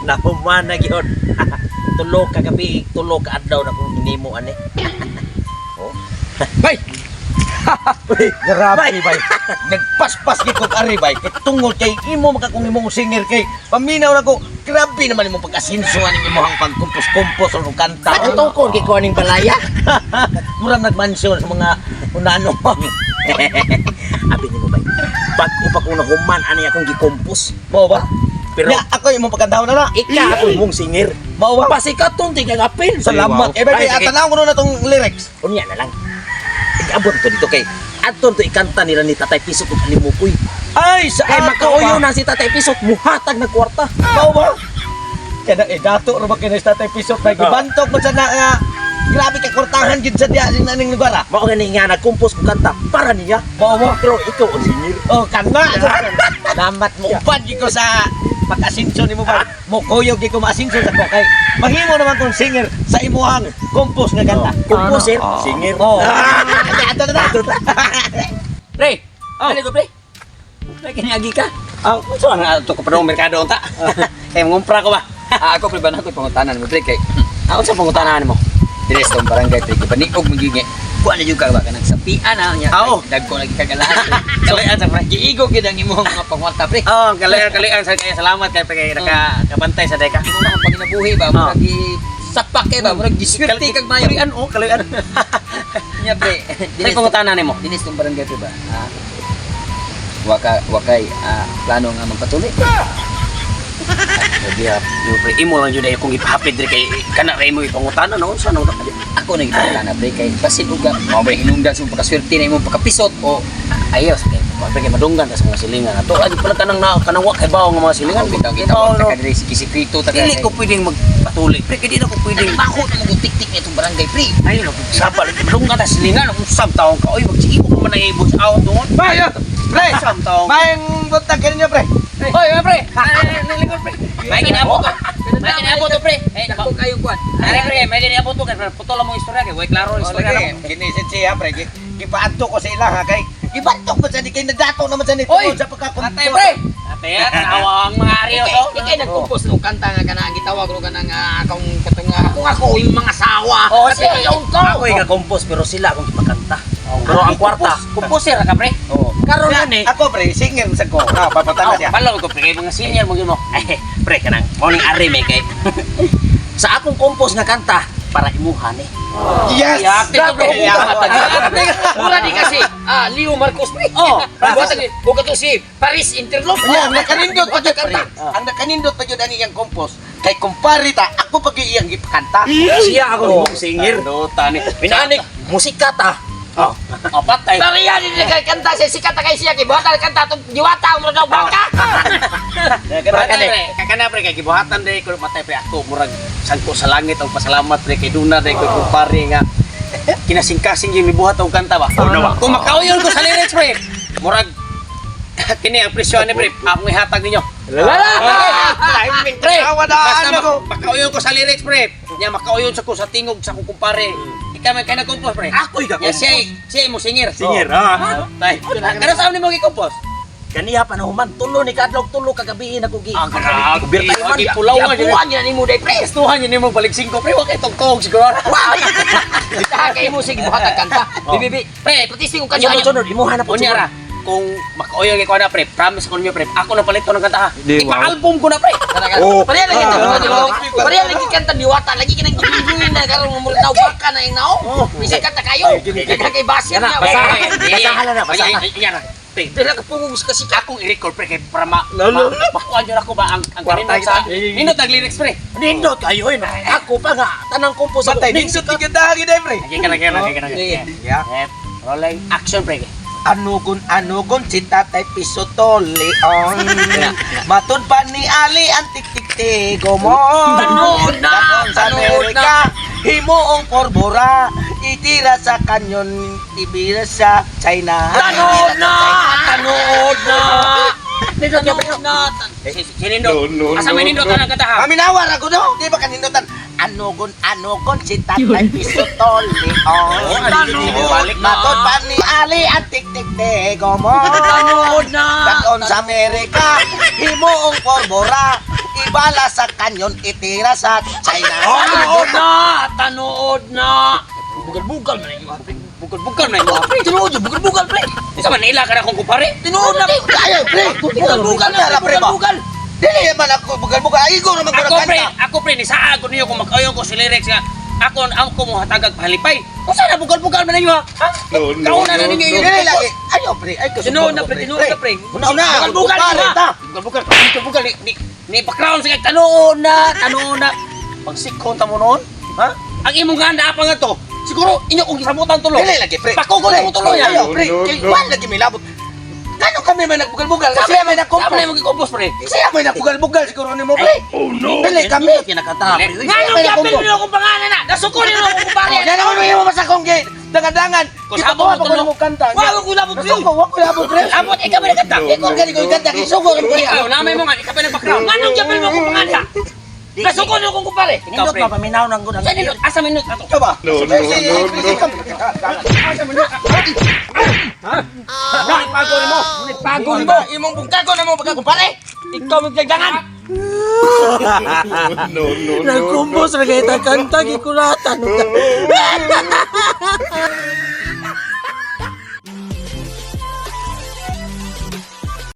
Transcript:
Nahuman na gyud. 3 ka gabi, 3 ka adlaw na kong hinimo ani. Oh. Bay! Grabe bay. Nagpaspas gid ko ari bay. Kay tungod kay imo maka kung imong singer kay paminaw na ko. Grabe naman imong pag-asinso aning imong pagkumpos-kumpos o kanta. Ang tungkol kay ko aning balaya. Murag nagmansyon sa mga unano. Abi nimo bay. Bag-o pa kong nahuman ani akong gikompos. Mao ba? Pero Nya, ako imong pagkantahon na na. ika ako imong singer. Mao ba? Pasikaton ti kag apil. Salamat. Eh bay, Ay, sige. atanaw ko na tong lyrics. Unya na lang. Igabot ko dito kay adto to ikanta nila ni Tatay Pisot ug Alimukoy. Ay, sa Kay ato makauyo ba? na si Tatay Pisot, muhatag na kwarta. Mao ba? Kaya eh, dato ra ba kay sa Tatay Pisot bay gibantog man sa na nga grabe ka kortahan gid sa diya ning naning lugar ah. Mao gani nga nagkompos ko kanta para niya. Mao ba? Pero ikaw ang singer. Oh, kana. Salamat mo upad gid ko sa pag-asinso nimo ba. Mo kuyog gid ko maasinso sa ko kay mahimo naman kong singer sa imuhang compose nga kanta. Composer, singer. Oh. Ato na. Pre, oh. Ko pre. Pre, kiniagi ka. Ah, unsa man ato ko pa merkado unta? Kay mangumpra ko ba? Ah, ako pre ba na ako'y pangutanan mo pre kay Ah, unsa pangutanan mo? dire sa tong barangay pre kay paniog mo gyud nga. Kuan na jud ka ba kanang sapian na nya. Ah, oo. Dagko lagi kagalahan. Kalayan sa pre. Giigo gyud ang imong mga pangwarta pre. Oh, kalayan kalayan sa kay salamat kay pre kay naka kabantay sa deka. Imong mga panginabuhi ba murag gi sapak kay ba murag giswerte kag mayo. Kalayan oh, kalayan. Nya pre. Say pangutanan nimo. Dinis tong barangay pre ba? Ah. Waka wakay plano nga magpatuloy. Grabe ha. Yo pre, imo lang jud ay akong ipahapit diri kay kana ra imo ipangutana no unsa no. Ako na gipangutana pre kay basin og mao ba hinungdan sa imong pagkaswerte na imong pagkapisot o Ayos kay pre kay madunggan ta sa mga silingan. Ato agi pala kanang na kanang wa kay bawo nga mga silingan. Bitaw gitawag ta ka diri si Kisikrito ta Dili ko pwedeng magpatuloy. Pre, kay di na ko pwedeng Ako na mo tik-tik na itong barangay pre. Ayun, sapa lagi madunggan ta silingan. Usab taong ka. Oy, magsigo ko man ang ibon sa awon doon. Bay, pre. Usab taong. Mayang buntag kaninyo pre. Oy, mga pre. Nalingkod pre. May ginaabot to. May ginaabot to, pre. Eh, Dako kayo kuan. Are, pre, may ginaabot to kay pre. Putol lang mong istorya kay way klaro ang istorya Lagi, na. kinisit siya pre. Gipaadto ko sa ila ha kay gibantog man sa ni kay nadato naman sa ni Oy! tungod sa pagkakumpos. Atay pre. Ate, tanawa ang mga ari Ikay, oh. ikay nagkumpos no kanta nga kana ang gitawag ro kana nga akong katong kung ako yung mga sawa. Oh, At siya. yung ko. Ako ay compose pero sila akong gipakanta. Pero ang kwarta, Composer ka pre. Oo. Karon Na, na ni. Ako pre, singer sa ko. Ah, papatana siya. Balaw ko pre kay mga senior mo gyud mo. Ay, pre kanang morning ari may kay. Sa akong compose nga kanta para imuha ni. Yes! Ate ko pre. Yeah. Ate mura di kasi Leo Marcos pre. Oh, Buka to si Paris Interlope. Nya, ang nakanindot pa jud pre. Ang nakanindot pa jud ani iyang compose kay kumpare ta ako pag iyang gipakanta. Siya ako imong singer. Dota ni. Minanik. Musika ta. Oh, oh patay. Pareha din na kay kanta siya sikat na kay siya kay buhatan kanta tong diwata mo daw baka. Kana kana pre kay gibuhatan day ko matay pre ako murag sangko sa langit og pasalamat pre kay duna day ko kumpare nga kinasingkasing yung mibuhat og kanta ba. Kung makauyon ko sa lyrics pre, murag kini ang presyo ni pre, akong ihatag ninyo. Timing Pre, tawa na basta ano ko. makauyon ko sa lyrics pre. Nya makauyon sa ko sa tingog sa akong kumpare. Ikaw man kay nagkompose pre. Ako'y Nya ga-compose. siya siya mo singer. Singer, ha? Tay. Kada sa nimo gi-compose? Kaniya pa na human tulo ni kadlok 3 ka gabi na ko gi. Ah, grabe. Kubirta Gi pulaw nga gyud. Gibuhan yun ni mo day pre. Estuhan yun nimo balik 5 pre, wa kay tugtog siguro. Wow! Taha kay mo sige buhatan kanta. Bibi, pre, protesting ko kanya. Sunod sunod imuha na po. Unya ra, kung makauyon kay ko na pre, promise ko ninyo pre, ako na palito ng kanta ha. Ipa-album ko na pre. Oh. Pareha lagi kanta. Pareha lagi kanta diwata lagi kanang gibibuin na karon mo daw baka na yung nao. Bisa kanta kayo. Kanta kay basir na. Basahan na, basahan. Iya ra. Pre, Dila ka pungog sa kasika. akong i-record pre kay para ma, ma makuha nyo na ako ba ang kanindot sa nindot ang lyrics pre. Nindot kayo eh. Ako pa nga tanang compose ako. Batay nindot gid dahagi day pre. Okay ka na, kaya na, kaya na. Yeah. Eh, rolling action pre. Anugon anugon si Tatay Piso Leon. Matud pa ni Ali ang tik-tik-tigo mo. Tanood na! Dagon sa Tanood Amerika, himuong porbora. Itira sa kanyon, ibira sa China. Tanood na! Tanood na! Tanood na! Si nindot. Asa may nindot ang kanta ha? Paminawar ako no, di ba kanindutan? Anugon anugon si Tatay Piso Leon. Balik na. Matud pa ni Ali ang tik-tik-tigo mo. Tanood na! Dagon sa Amerika, himuong porbora. Bala sa kanyon itira sa China. Tanuod na, tanuod na. Bugal-bugal man yung pre. Bugal-bugal na imo. Pre, tinuod yun, bugal-bugal pre. Sa Manila ka na kung kumpare. Tinuod na. Ayaw, pre. Bugal-bugal na, pre ba? bugal-bugal. Dili man ako bugal-bugal. Ay, ikaw naman ko Ako pre, kanta. ako pre ni saa ko niyo kung mag-ayon ko si lyrics nga ako ang ko mo hatagag pahalipay. Unsa na bugal-bugal man ninyo ha? Ha? No, no, Kauna na no, ninyo no. yung Dili lagi. Ayaw, pre. Ay, kasubo Tinuod na ko, pre, tinuod na pre. Una una. Bugal-bugal Kumpare na. ta. Bugal-bugal, bugal-bugal ni ni, ni background sa kay tanuon na, tanuon na. Pagsikhon ta mo noon, ha? Ang imong ganda pa nga to. Siguro inyo kong gisabutan tulo. Dili lagi, pre. Pakugol Pre, mo tuloy yan. Ayaw, pre. No, no, Kay no. Juan lagi may labot. Kano kami may nagbugal-bugal? Kasi may Sama nagkompos. na yung magkompos pre. Siya may nagbugal-bugal siguro nimo, pre. Oh no! Dili kami. Kinakanta pre. Nga nung yapil nyo akong pangalan na. Nasuko nyo akong kumpare. Yan ako nung imo masakong gate. Dangan-dangan. Kung sabon mo ko tulo. mo kanta. Wag ko labot pre. Nasuko, wag ko labot, pre. Abot ikaw ba nagkanta? Ikaw gani ko kanta kisugo rin ko. Ikaw na may mga ikaw pa ng background. Nga nung yapil mo akong pangalan. Nasuko nyo akong kumpare. Nindot pa paminaw nang gud ang Sa nindot, asa minute ato? Ikaw ba? No, no, no, no. Bakit pago nimo? Pago mo. Imong bungkago na mo pagkakumpare. Ikaw magdagdangan. No, no, no, no. Nagkumbos ra kay ta kanta gikulatan.